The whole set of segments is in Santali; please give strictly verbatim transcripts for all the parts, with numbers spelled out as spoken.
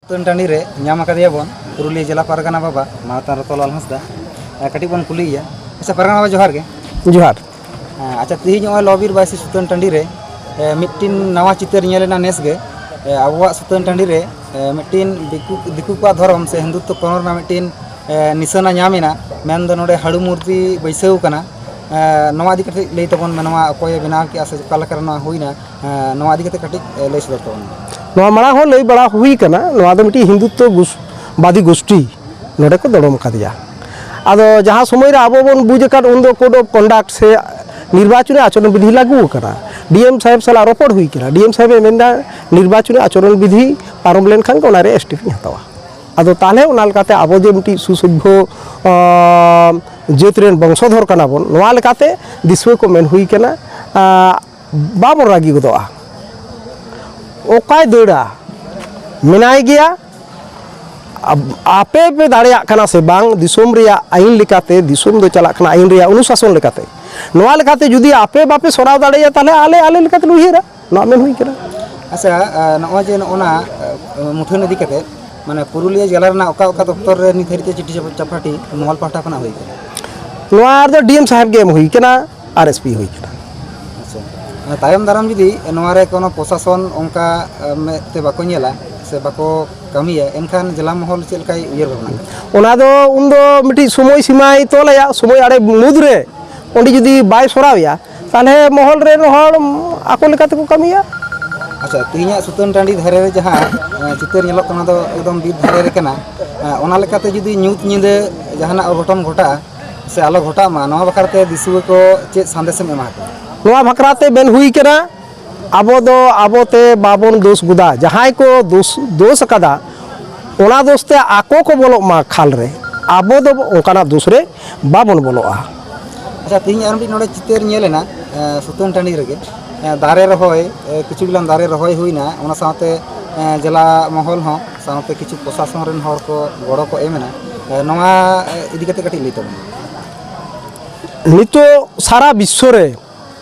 ᱥᱩᱛᱟᱹᱱ ᱴᱟᱺᱰᱤ ᱨᱮ ᱧᱟᱢ ᱟᱠᱟᱫᱮᱭᱟ ᱵᱚᱱ ᱯᱩᱨᱩᱞᱤᱭᱟᱹ ᱡᱮᱞᱟ ᱯᱟᱨᱜᱟᱱᱟ ᱵᱟᱵᱟ ᱢᱟᱱᱚᱛᱟᱱ ᱨᱚᱛᱚᱱᱞᱟᱞ ᱦᱟᱸᱥᱫᱟ᱾ ᱮ, ᱠᱟᱹᱴᱤᱡ ᱵᱚᱱ ᱠᱩᱞᱤᱭᱮᱭᱟ᱾ ᱟᱪᱪᱷᱟ, ᱯᱟᱨᱜᱟᱱᱟ ᱵᱟᱵᱟ, ᱡᱚᱦᱟᱨ ᱜᱮ᱾ ᱡᱚᱦᱟᱨ᱾ ᱦᱮᱸ, ᱟᱪᱪᱷᱟ, ᱛᱮᱦᱮᱧ ᱱᱚᱜᱼᱚᱭ ᱞᱚ ᱵᱤᱨ ᱵᱟᱭᱥᱤ ᱥᱩᱛᱟᱹᱱ ᱴᱟᱺᱰᱤ ᱨᱮ, ᱮ, ᱢᱤᱫᱴᱤᱱ ᱱᱟᱣᱟ ᱪᱤᱛᱟᱹᱨ ᱧᱮᱞ ᱮᱱᱟ ᱱᱮᱥ ᱜᱮ᱾ ᱮ, ᱟᱵᱚᱣᱟᱜ ᱥᱩᱛᱟᱹᱱ ᱴᱟᱺᱰᱤ ᱨᱮ, ᱮ, ᱢᱤᱫᱴᱤᱱ ᱫᱤᱠᱩ, ᱫᱤᱠᱩ ᱠᱚᱣᱟᱜ ᱫᱷᱚᱨᱚᱢ ᱥᱮ ᱦᱤᱱᱫᱩᱛᱛᱚ ᱠᱚᱨᱚᱱ ᱨᱮᱱᱟᱜ ᱢᱤᱫᱴᱤᱱ, ᱮ, ᱱᱤᱥᱟᱹᱱᱟ ᱧᱟᱢ ᱮᱱᱟ᱾ ᱢᱮᱱᱫᱚ ᱱᱚᱰᱮ ᱦᱟᱹᱲᱩ ᱢᱩᱨᱛᱤ ᱵᱟᱹᱭᱥᱟᱹᱣ ᱠᱟᱱᱟ᱾ ᱮ, ᱱᱚᱣᱟ ᱤᱫᱤ ᱠᱟᱛᱮ ᱞᱟᱹᱭ ᱛᱟᱵᱚᱱ ᱢᱮ, ᱱᱚᱣᱟ ᱚᱠᱚᱭᱮ ᱵᱮᱱᱟᱣ ᱠᱮᱜᱼᱟ ᱥᱮ ᱚᱠᱟ ᱞᱮᱠᱟ ᱨᱮ ᱱᱚᱣᱟ ᱦᱩᱭᱱᱟ? ᱮ, ᱱᱚᱣᱟ ᱤᱫᱤ ᱠᱟᱛᱮ ᱠᱟᱹᱴᱤᱡ, ᱮ, ᱞᱟᱹᱭ ᱥᱚᱫᱚᱨ ᱛᱟᱵᱚᱱ ᱢᱮ᱾ ᱱᱚᱣᱟ ᱢᱟᱲᱟᱝ ᱦᱚᱸ ᱞᱟᱹᱭ ᱵᱟᱲᱟ ᱦᱩᱭ ᱠᱟᱱᱟ, ᱱᱚᱣᱟ ᱫᱚ ᱢᱤᱫᱴᱤᱡ ᱦᱤᱱᱫᱩᱛᱛᱚ ᱜᱩᱥ-, ᱵᱟᱫᱤ ᱜᱳᱥᱴᱤ ᱱᱚᱰᱮ ᱠᱚ ᱫᱚᱲᱚᱢ ᱟᱠᱟᱫᱮᱭᱟ᱾ ᱟᱫᱚ ᱡᱟᱦᱟᱸ ᱥᱚᱢᱚᱭ ᱨᱮ ᱟᱵᱚ ᱵᱚᱱ ᱵᱩᱡᱽ ᱟᱠᱟᱫ, ᱩᱱᱫᱚ code of conduct ᱥᱮ ᱱᱤᱨᱵᱟᱪᱚᱱᱤ ᱟᱪᱚᱨᱚᱱ ᱵᱤᱫᱷᱤ ᱞᱟᱹᱜᱩ ᱟᱠᱟᱱᱟ᱾ ᱰᱤ ᱮᱢ ᱥᱟᱦᱮᱵᱽ ᱥᱟᱞᱟᱜ ᱨᱚᱯᱚᱲ ᱦᱩᱭ ᱠᱟᱱᱟ᱾ ᱰᱤ ᱮᱢ ᱥᱟᱦᱮᱵᱽ ᱮ ᱢᱮᱱᱫᱟ, ᱱᱤᱨᱵᱟᱪᱚᱱᱤ ᱟᱪᱚᱨᱚᱱ ᱵᱤᱫᱷᱤ ᱯᱟᱨᱚᱢ ᱞᱮᱱᱠᱷᱟᱱ ᱜᱮ ᱚᱱᱟ ᱨᱮ ᱮᱥ ᱴᱤ ᱯᱤᱧ ᱦᱟᱛᱟᱣᱟ᱾ ᱟᱫᱚ ᱛᱟᱦᱚᱞᱮ ᱚᱱᱟ ᱞᱮᱠᱟᱛᱮ ᱟᱵᱚ ᱡᱮ ᱢᱤᱫᱴᱤᱡ ᱥᱩᱥᱚᱵᱷᱭᱚ, ᱟᱸ, ᱡᱟᱹᱛ ᱨᱮᱱ ᱵᱚᱝᱥᱚᱫᱷᱚᱨ ᱠᱟᱱᱟ ᱵᱚᱱ, ᱱᱚᱣᱟ ᱞᱮᱠᱟᱛᱮ ᱫᱤᱥᱩᱣᱟᱹ ᱠᱚ ᱢᱮᱱ ᱦᱩᱭ ᱠᱟᱱᱟ, ᱟᱸ, ᱵᱟᱵᱚᱱ ᱨᱟᱹᱜᱤ ᱜᱚᱫᱚᱜᱼᱟ᱾ ᱚᱠᱟᱭ ᱫᱟᱹᱲᱟ? ᱢᱮᱱᱟᱭ ᱜᱮᱭᱟ᱾ ᱟᱯ-, ᱟᱯᱮ ᱯᱮ ᱫᱟᱲᱮᱭᱟᱜ ᱠᱟᱱᱟ ᱥᱮ ᱵᱟᱝ, ᱫᱤᱥᱚᱢ ᱨᱮᱭᱟᱜ ᱟᱹᱭᱤᱱ ᱞᱮᱠᱟᱛᱮ, ᱫᱤᱥᱚᱢ ᱫᱚ ᱪᱟᱞᱟᱜ ᱠᱟᱱᱟ ᱟᱹᱭᱤᱱ ᱨᱮᱭᱟᱜ ᱚᱱᱩᱥᱟᱥᱚᱱ ᱞᱮᱠᱟᱛᱮ᱾ ᱱᱚᱣᱟ ᱞᱮᱠᱟᱛᱮ ᱡᱩᱫᱤ ᱟᱯᱮ ᱵᱟᱯᱮ ᱥᱚᱨᱟᱣ ᱫᱟᱲᱮᱭᱟᱜᱼᱟ, ᱛᱟᱦᱚᱞᱮ ᱟᱞᱮ, ᱟᱞᱮ ᱞᱮᱠᱟᱛᱮ ᱞᱮ ᱩᱭᱦᱟᱹᱨᱟ᱾ ᱱᱚᱣᱟ ᱢᱮᱱ ᱦᱩᱭ ᱠᱟᱱᱟ᱾ ᱟᱪᱪᱷᱟ, ᱟ, ᱱᱚᱜᱼᱚᱭ ᱡᱮ ᱱᱚᱜᱼᱚ ᱱᱟ, ᱟ, ᱢᱩᱴᱷᱟᱹᱱ ᱤᱫᱤ ᱠᱟᱛᱮ, ᱢᱟᱱᱮ, ᱯᱩᱨᱩᱞᱤᱭᱟᱹ ᱡᱮᱞᱟ ᱨᱮᱱᱟᱜ ᱚᱠᱟ ᱚᱠᱟ ᱫᱚᱯᱛᱚᱨ ᱨᱮ ᱱᱤᱛ ᱫᱷᱟᱹᱨᱤᱡ ᱛᱮ ᱪᱤᱴᱷᱤ ᱪᱟᱯ-, ᱪᱟᱯᱟᱴᱷᱤ ᱢᱚᱦᱚᱞ ᱯᱟᱦᱴᱟ ᱠᱷᱚᱱᱟᱜ ᱦᱩᱭ ᱠᱟᱱᱟ? ᱱᱚᱣᱟ ᱨᱮᱫᱚ ᱰᱤ ᱮᱢ ᱥᱟᱦᱮᱵᱽ ᱜᱮ ᱮᱢ ᱦᱩᱭ ᱠᱟᱱᱟ, ᱟᱨ ᱮᱥ ᱯᱤ ᱦᱩᱭ ᱠᱟᱱᱟ᱾ ᱟᱪᱪᱷᱟ, ᱢᱟᱱᱮ, ᱛᱟᱭᱚᱢ ᱫᱟᱨᱟᱢ ᱡᱩᱫᱤ ᱱᱚᱣᱟ ᱨᱮ ᱠᱳᱱᱳ ᱯᱨᱚᱥᱟᱥᱚᱱ ᱚᱱᱠᱟ, ᱟ, ᱢᱮᱫ ᱛᱮ ᱵᱟᱠᱚ ᱧᱮᱞᱟ ᱥᱮ ᱵᱟᱠᱚ ᱠᱟᱹᱢᱤᱭᱟ, ᱮᱱᱠᱷᱟᱱ ᱡᱮᱞᱟ ᱢᱚᱦᱚᱞ ᱪᱮᱫ ᱞᱮᱠᱟᱭ ᱩᱭᱦᱟᱹᱨ ᱵᱷᱟᱵᱽᱱᱟ ᱠᱟᱜᱼᱟ? ᱚᱱᱟ ᱫᱚ ᱩᱱᱫᱚ ᱢᱤᱫᱴᱤᱡ ᱥᱚᱢᱚᱭ ᱥᱤᱢᱟᱭ ᱛᱚᱞᱟᱭᱟ, ᱥᱚᱢᱚᱭ ᱟᱲᱮ ᱢᱩᱫᱽ ᱨᱮ ᱚᱸᱰᱮ ᱡᱩᱫᱤ ᱵᱟᱭ ᱥᱚᱨᱟᱣᱮᱭᱟ, ᱛᱟᱦᱚᱞᱮ ᱢᱚᱦᱚᱞ ᱨᱮᱱ ᱦᱚᱲ ᱟᱠᱚ ᱞᱮᱠᱟ ᱛᱮᱠᱚ ᱠᱟᱹᱢᱤᱭᱟ᱾ ᱟᱪᱪᱷᱟ, ᱛᱮᱦᱮᱧᱟᱜ ᱥᱩᱛᱟᱹᱱ ᱴᱟᱺᱰᱤ ᱫᱷᱟᱨᱮ ᱨᱮ ᱡᱟᱦᱟᱸ, ᱮ, ᱪᱤᱛᱟᱹᱨ ᱧᱮᱞᱚᱜ ᱠᱟᱱᱟ, ᱚᱱᱟ ᱫᱚ ᱮᱠᱫᱚᱢ ᱵᱤᱨ ᱫᱷᱟᱨᱮ ᱨᱮ ᱠᱟᱱᱟ᱾ ᱮ, ᱚᱱᱟ ᱞᱮᱠᱟᱛᱮ ᱡᱩᱫᱤ ᱧᱩᱛ ᱧᱤᱫᱟᱹ ᱡᱟᱦᱟᱱᱟᱜ ᱚᱜᱷᱚᱴᱚᱱ ᱜᱷᱚᱴᱟᱜᱼᱟ ᱥᱮ ᱟᱞᱚ ᱜᱷᱚᱴᱟᱜ ᱢᱟ, ᱱᱚᱣᱟ ᱵᱟᱠᱷᱨᱟ ᱛᱮ ᱫᱤᱥᱩᱣᱟᱹ ᱠᱚ ᱪᱮᱫ ᱥᱟᱸᱫᱮᱥ ᱮᱢ ᱮᱢᱟ ᱠᱚᱣᱟ? ᱱᱚᱣᱟ ᱵᱟᱠᱷᱨᱟ ᱛᱮ ᱢᱮᱱ ᱦᱩᱭ ᱠᱟᱱᱟ, ᱟᱵᱚ ᱫᱚ ᱟᱵᱚ ᱛᱮ ᱵᱟᱵᱚᱱ ᱫᱳᱥ ᱜᱚᱫᱟ᱾ ᱡᱟᱦᱟᱸᱭ ᱠᱚ ᱫᱳᱥ, ᱫᱳᱥ ᱟᱠᱟᱫᱟ, ᱚᱱᱟ ᱫᱳᱥ ᱛᱮ ᱟᱠᱚ ᱠᱚ ᱵᱚᱞᱚᱜ ᱢᱟ ᱠᱷᱟᱞ ᱨᱮ, ᱟᱵᱚ ᱫᱚ ᱚᱱᱠᱟᱱᱟᱜ ᱫᱳᱥ ᱨᱮ ᱵᱟᱵᱚᱱ ᱵᱚᱞᱚᱜᱼᱟ᱾ ᱟᱪᱪᱷᱟ, ᱛᱮᱦᱮᱧ ᱟᱨ ᱢᱤᱫᱴᱤᱡ ᱱᱚᱰᱮ ᱪᱤᱛᱟᱹᱨ ᱧᱮᱞ ᱮᱱᱟ, ᱮ, ᱥᱩᱛᱟᱹᱱ ᱴᱟᱺᱰᱤ ᱨᱮᱜᱮ, ᱮ, ᱫᱟᱨᱮ ᱨᱚᱦᱚᱭ, ᱮ, ᱠᱤᱪᱷᱩ ᱜᱤᱞᱟᱱ ᱫᱟᱨᱮ ᱨᱚᱦᱚᱭ ᱦᱩᱭᱱᱟ, ᱚᱱᱟ ᱥᱟᱶᱛᱮ, ᱮ, ᱡᱮᱞᱟ ᱢᱚᱦᱚᱞ ᱦᱚᱸ ᱥᱟᱶᱛᱮ ᱠᱤᱪᱷᱩ ᱯᱨᱚᱥᱟᱥᱚᱱ ᱨᱮᱱ ᱦᱚᱲ ᱠᱚ ᱜᱚᱲᱚ ᱠᱚ ᱮᱢ ᱮᱱᱟ᱾ ᱮ, ᱱᱚᱣᱟ, ᱮ, ᱤᱫᱤ ᱠᱟᱛᱮ ᱠᱟᱹᱴᱤᱡ ᱞᱟᱹᱭ ᱛᱟᱵᱚᱱ ᱢᱮ᱾ ᱱᱤᱛᱚᱜ ᱥᱟᱨᱟ ᱵᱤᱥᱥᱚ ᱨᱮ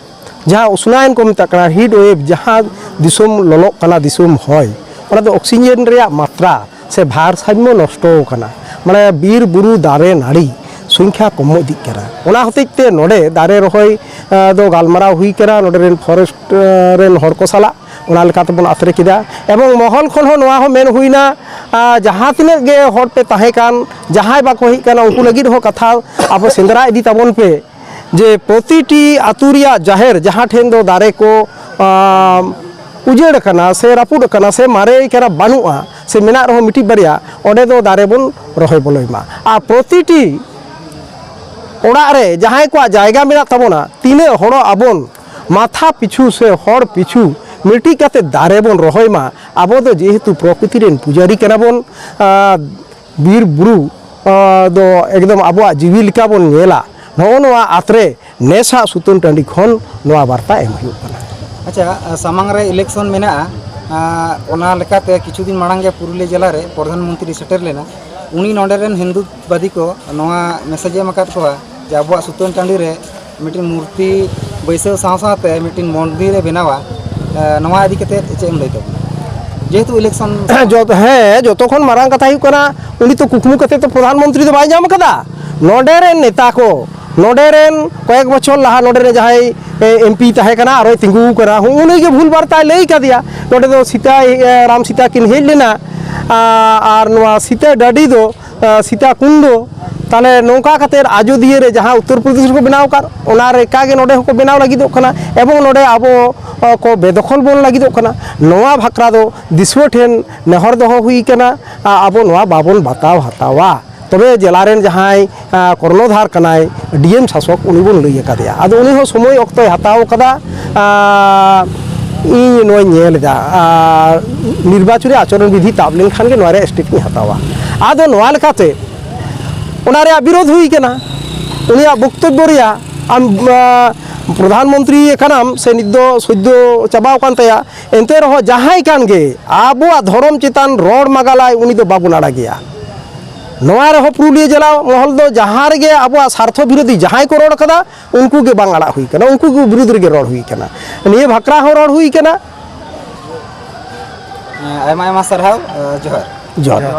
ᱡᱟᱦᱟᱸ ᱩᱥᱱᱟᱭᱚᱱ ᱠᱚ ᱢᱮᱛᱟᱜ ᱠᱟᱱᱟ, heat wave, ᱡᱟᱦᱟᱸ ᱫᱤᱥᱚᱢ ᱞᱚᱞᱚᱜ ᱠᱟᱱᱟ, ᱫᱤᱥᱚᱢ ᱦᱚᱭ, ᱚᱱᱟ ᱫᱚ ᱚᱠᱥᱤᱡᱮᱱ ᱨᱮᱭᱟᱜ ᱢᱟᱛᱨᱟ ᱥᱮ ᱵᱷᱟᱨᱥᱟᱢᱢᱚ ᱱᱚᱥᱴᱚ ᱟᱠᱟᱱᱟ᱾ ᱢᱟᱱᱮ ᱵᱤᱨ ᱵᱩᱨᱩ ᱫᱟᱨᱮ ᱱᱟᱹᱲᱤ ᱥᱚᱝᱠᱷᱟ ᱠᱚᱢ ᱤᱫᱤᱜ ᱠᱟᱱᱟ᱾ ᱚᱱᱟ ᱦᱚᱛᱮᱡ ᱛᱮ ᱱᱚᱰᱮ ᱫᱟᱨᱮ ᱨᱚᱦᱚᱭ, ᱮ, ᱫᱚ ᱜᱟᱞᱢᱟᱨᱟᱣ ᱦᱩᱭ ᱠᱟᱱᱟ ᱱᱚᱰᱮ ᱨᱮᱱ ᱯᱷᱚᱨᱮᱥᱴ, ᱮ, ᱨᱮᱱ ᱦᱚᱲ ᱠᱚ ᱥᱟᱞᱟᱜ᱾ ᱚᱱᱟ ᱞᱮᱠᱟ ᱛᱮᱵᱚᱱ ᱟᱛᱨᱮ ᱠᱮᱫᱟ᱾ ᱮᱵᱚᱝ ᱢᱚᱦᱚᱞ ᱠᱷᱚᱱ ᱦᱚᱸ ᱱᱚᱣᱟ ᱦᱚᱸ ᱢᱮᱱ ᱦᱩᱭᱱᱟ, ᱟ, ᱡᱟᱦᱟᱸ ᱛᱤᱱᱟᱹᱜ ᱜᱮ ᱦᱚᱲ ᱯᱮ ᱛᱟᱦᱮᱸ ᱠᱟᱱ, ᱡᱟᱦᱟᱸᱭ ᱵᱟᱠᱚ ᱦᱮᱡ ᱠᱟᱱᱟ, ᱩᱱᱠᱩ ᱞᱟᱹᱜᱤᱫ ᱦᱚᱸ ᱠᱟᱛᱷᱟ ᱟᱵᱚ ᱥᱮᱸᱫᱽᱨᱟ ᱤᱫᱤ ᱛᱟᱵᱚᱱ ᱯᱮ᱾ ᱡᱮ ᱯᱨᱚᱛᱤᱴᱤ ᱟᱹᱛᱩ ᱨᱮᱭᱟᱜ ᱡᱟᱦᱮᱨ ᱡᱟᱦᱟᱸ ᱴᱷᱮᱱ ᱫᱚ ᱫᱟᱨᱮ ᱠᱚ, ᱟᱢ, ᱩᱡᱟᱹᱲ ᱟᱠᱟᱱᱟ ᱥᱮ ᱨᱟᱹᱯᱩᱫ ᱟᱠᱟᱱᱟ ᱥᱮ ᱢᱟᱨᱮ ᱠᱟᱱᱟ, ᱵᱟᱹᱱᱩᱜᱼᱟ ᱥᱮ ᱢᱮᱱᱟᱜ ᱨᱮᱦᱚᱸ ᱢᱤᱫᱴᱤᱡ ᱵᱟᱨᱭᱟ, ᱚᱸᱰᱮ ᱫᱚ ᱫᱟᱨᱮ ᱵᱚᱱ ᱨᱚᱦᱚᱭ ᱵᱚᱞᱚᱭ ᱢᱟ᱾ ᱟᱨ ᱯᱨᱚᱛᱤᱴᱤ ᱚᱲᱟᱜ ᱨᱮ ᱡᱟᱦᱟᱸᱭ ᱠᱚᱣᱟᱜ ᱡᱟᱭᱜᱟ ᱢᱮᱱᱟᱜ ᱛᱟᱵᱚᱱᱟ, ᱛᱤᱱᱟᱹᱜ ᱦᱚᱲᱚᱜ ᱟᱵᱚᱱ, ᱢᱟᱛᱷᱟ ᱯᱤᱪᱷᱩ ᱥᱮ ᱦᱚᱲ ᱯᱤᱪᱷᱩ ᱢᱤᱫᱴᱤᱡ ᱠᱟᱛᱮ ᱫᱟᱨᱮ ᱵᱚᱱ ᱨᱚᱦᱚᱭ ᱢᱟ᱾ ᱟᱵᱚ ᱫᱚ ᱡᱮᱦᱮᱛᱩ ᱯᱨᱚᱠᱨᱤᱛᱤ ᱨᱮᱱ ᱯᱩᱡᱟᱹᱨᱤ ᱠᱟᱱᱟ ᱵᱚᱱ, ᱟᱨ ᱵᱤᱨ ᱵᱩᱨᱩ, ᱟᱸ, ᱫᱚ ᱮᱠᱫᱚᱢ ᱟᱵᱚᱣᱟᱜ ᱡᱤᱣᱤ ᱞᱮᱠᱟ ᱵᱚᱱ ᱧᱮᱞᱟ᱾ ᱱᱚᱜᱼᱚ ᱱᱚᱣᱟ ᱟᱛᱨᱮ ᱱᱮᱥᱟᱜ ᱥᱩᱛᱟᱹᱱ ᱴᱟᱺᱰᱤ ᱠᱷᱚᱱ ᱱᱚᱣᱟ ᱵᱟᱨᱛᱟ ᱮᱢ ᱦᱩᱭᱩᱜ ᱠᱟᱱᱟ᱾ ᱟᱪᱪᱷᱟ, ᱥᱟᱢᱟᱝ ᱨᱮ ᱤᱞᱮᱠᱥᱚᱱ ᱢᱮᱱᱟᱜᱼᱟ, ᱟᱸ, ᱚᱱᱟ ᱞᱮᱠᱟᱛᱮ ᱠᱤᱪᱷᱩ ᱫᱤᱱ ᱢᱟᱲᱟᱝ ᱜᱮ ᱯᱩᱨᱩᱞᱤᱭᱟᱹ ᱡᱮᱞᱟ ᱨᱮ ᱯᱨᱚᱫᱷᱟᱱ ᱢᱚᱱᱛᱨᱤ ᱥᱮᱴᱮᱨ ᱞᱮᱱᱟ᱾ ᱩᱱᱤ ᱱᱚᱰᱮ ᱨᱮᱱ ᱦᱤᱱᱫᱩᱛᱵᱟᱫᱤ ᱠᱚ ᱱᱚᱣᱟ ᱢᱮᱥᱮᱡᱽ ᱮ ᱮᱢ ᱟᱠᱟᱫ ᱠᱚᱣᱟ ᱡᱮ ᱟᱵᱚᱣᱟᱜ ᱥᱩᱛᱟᱹᱱ ᱴᱟᱺᱰᱤ ᱨᱮ ᱢᱤᱫᱴᱮᱱ ᱢᱩᱨᱛᱤ ᱵᱟᱹᱭᱥᱟᱹᱣ ᱥᱟᱶ ᱥᱟᱶᱛᱮ ᱢᱤᱫᱴᱮᱱ ᱢᱚᱱᱫᱤᱨ ᱮ ᱵᱮᱱᱟᱣᱟ᱾ ᱮ, ᱱᱚᱣᱟ ᱤᱫᱤ ᱠᱟᱛᱮ ᱪᱮᱫ ᱮᱢ ᱞᱟᱹᱭ ᱛᱟᱵᱚᱱᱟ? ᱡᱮᱦᱮᱛᱩ ᱤᱞᱮᱠᱥᱚᱱ ᱡᱚᱛ-, ᱦᱮᱸ, ᱡᱚᱛᱚ ᱠᱷᱚᱱ ᱢᱟᱨᱟᱝ ᱠᱟᱛᱷᱟ ᱦᱩᱭᱩᱜ ᱠᱟᱱᱟ, ᱩᱱᱤ ᱛᱚ ᱠᱩᱠᱢᱩ ᱠᱟᱛᱮ ᱛᱚ ᱯᱨᱚᱫᱷᱟᱱ ᱢᱚᱱᱛᱨᱤ ᱫᱚ ᱵᱟᱭ ᱧᱟᱢ ᱠᱟᱫᱟ᱾ ᱱᱚᱰᱮ ᱨᱮᱱ ᱱᱮᱛᱟ ᱠᱚ, ᱱᱚᱰᱮ ᱨᱮᱱ ᱠᱚᱭᱮᱠ ᱵᱚᱪᱷᱚᱨ ᱞᱟᱦᱟ ᱱᱚᱰᱮ ᱨᱮᱱ ᱡᱟᱦᱟᱸᱭ, ᱮ, ᱮᱢ ᱯᱤ ᱛᱟᱦᱮᱸ ᱠᱟᱱᱟ, ᱟᱨᱚᱭ ᱛᱤᱸᱜᱩ ᱠᱟᱱᱟ, ᱦᱚᱸ, ᱩᱱᱤ ᱜᱮ ᱵᱷᱩᱞ ᱵᱟᱨᱛᱟᱭ ᱞᱟᱹᱭ ᱠᱟᱫᱮᱭᱟ᱾ ᱱᱚᱰᱮ ᱫᱚ ᱥᱤᱛᱟ, ᱮ, ᱨᱟᱢ ᱥᱤᱛᱟ ᱠᱤᱱ ᱦᱮᱡ ᱞᱮᱱᱟ, ᱟ-, ᱟᱨ ᱱᱚᱣᱟ ᱥᱤᱛᱟᱹ ᱰᱟᱹᱰᱤ ᱫᱚ ᱟ, ᱥᱤᱛᱟ ᱠᱩᱱᱰᱚ᱾ ᱛᱟᱦᱞᱮ ᱱᱚᱝᱠᱟ ᱠᱟᱛᱮᱫ ᱟᱡᱳᱫᱤᱭᱟᱹ ᱨᱮ ᱡᱟᱦᱟᱸ ᱩᱛᱛᱚᱨ ᱯᱨᱚᱫᱮᱥ ᱨᱮᱠᱚ ᱵᱮᱱᱟᱣ ᱟᱠᱟᱫ, ᱚᱱᱟ ᱞᱮᱠᱟ ᱜᱮ ᱱᱚᱰᱮ ᱦᱚᱸᱠᱚ ᱵᱮᱱᱟᱣ ᱞᱟᱹᱜᱤᱫᱚᱜ ᱠᱟᱱᱟ, ᱮᱵᱚᱝ ᱱᱚᱰᱮ ᱟᱵᱚ, ᱟ, ᱠᱚ ᱵᱮᱫᱚᱠᱷᱚᱞ ᱵᱚᱱ ᱞᱟᱹᱜᱤᱫᱚᱜ ᱠᱟᱱᱟ᱾ ᱱᱚᱣᱟ ᱵᱷᱟᱠᱨᱟ ᱫᱚ ᱫᱤᱥᱩᱣᱟᱹ ᱴᱷᱮᱱ ᱱᱮᱦᱚᱨ ᱫᱚᱦᱚ ᱦᱩᱭ ᱠᱟᱱᱟ, ᱟ, ᱟᱵᱚ ᱱᱚᱣᱟ ᱵᱟᱵᱚᱱ ᱵᱟᱛᱟᱣ ᱦᱟᱛᱟᱣᱟ᱾ ᱛᱚᱵᱮ ᱡᱮᱞᱟ ᱨᱮᱱ ᱡᱟᱦᱟᱸᱭ, ᱟ, ᱠᱚᱨᱱᱚᱫᱷᱟᱨ ᱠᱟᱱᱟᱭ, ᱰᱤ ᱮᱢ ᱥᱟᱥᱚᱠ, ᱩᱱᱤ ᱵᱚᱱ ᱞᱟᱹᱭ ᱟᱠᱟᱫᱮᱭᱟ᱾ ᱟᱫᱚ ᱩᱱᱤ ᱦᱚᱸ ᱥᱚᱢᱚᱭ ᱚᱠᱛᱚᱭ ᱦᱟᱛᱟᱣ ᱠᱟᱫᱟ, ᱟ, ᱤᱧ ᱱᱚᱣᱟᱧ ᱧᱮᱞ ᱮᱫᱟ, ᱟᱨ ᱱᱤᱨᱵᱟᱪᱚᱱᱤ ᱟᱪᱚᱨᱚᱱ ᱵᱤᱫᱷᱤ ᱛᱟᱵ ᱞᱮᱱᱠᱷᱟᱱ ᱜᱮ ᱱᱚᱣᱟ ᱨᱮᱭᱟᱜ ᱥᱴᱮᱯ ᱤᱧ ᱦᱟᱛᱟᱣᱟ᱾ ᱟᱫᱚ ᱱᱚᱣᱟ ᱞᱮᱠᱟᱛᱮ ᱚᱱᱟ ᱨᱮᱭᱟᱜ ᱵᱤᱨᱳᱫᱷ ᱦᱩᱭ ᱠᱟᱱᱟ᱾ ᱩᱱᱤᱭᱟᱜ ᱵᱚᱠᱛᱚᱵᱵᱚ ᱨᱮᱭᱟᱜ ᱟᱢ, ᱟ, ᱯᱨᱚᱫᱷᱟᱱ ᱢᱚᱱᱛᱨᱤ ᱠᱟᱱᱟᱢ ᱥᱮ ᱱᱤᱛ ᱫᱚ ᱥᱚᱫᱽᱫᱚ ᱪᱟᱵᱟᱣ ᱟᱠᱟᱱ ᱛᱟᱭᱟ, ᱮᱱᱛᱮ ᱨᱮᱦᱚᱸ ᱡᱟᱦᱟᱸᱭ ᱠᱟᱱ ᱜᱮ ᱟᱵᱚᱣᱟᱜ ᱫᱷᱚᱨᱚᱢ ᱪᱮᱛᱟᱱ ᱨᱚᱲ ᱢᱟᱜᱟᱞᱟᱭ, ᱩᱱᱤ ᱫᱚ ᱵᱟᱵᱚᱱ ᱟᱲᱟᱜᱮᱭᱟ᱾ ᱱᱚᱣᱟ ᱨᱮᱦᱚᱸ ᱯᱩᱨᱩᱞᱤᱭᱟᱹ ᱡᱮᱞᱟ ᱢᱚᱦᱚᱞ ᱫᱚ ᱡᱟᱦᱟᱸ ᱨᱮᱜᱮ ᱟᱵᱚᱣᱟᱜ ᱥᱟᱨᱛᱷᱚ ᱵᱤᱨᱳᱫᱷᱤ ᱡᱟᱦᱟᱸᱭ ᱠᱚ ᱨᱚᱲ ᱠᱟᱫᱟ, ᱩᱱᱠᱩ ᱜᱮ ᱵᱟᱝ ᱟᱲᱟᱜ ᱦᱩᱭ ᱠᱟᱱᱟ, ᱩᱱᱠᱩ ᱠᱚ ᱵᱤᱨᱩᱫᱽ ᱨᱮᱜᱮ ᱨᱚᱲ ᱦᱩᱭ ᱠᱟᱱᱟ᱾ ᱱᱤᱭᱟᱹ ᱵᱷᱟᱠᱨᱟ ᱦᱚᱸ ᱨᱚᱲ ᱦᱩᱭ ᱠᱟᱱᱟ᱾ ᱟᱭᱢᱟ ᱟᱭᱢᱟ ᱥᱟᱨᱦᱟᱣ᱾ ᱡᱚᱦᱟᱨ᱾ ᱡᱚᱦᱟᱨ᱾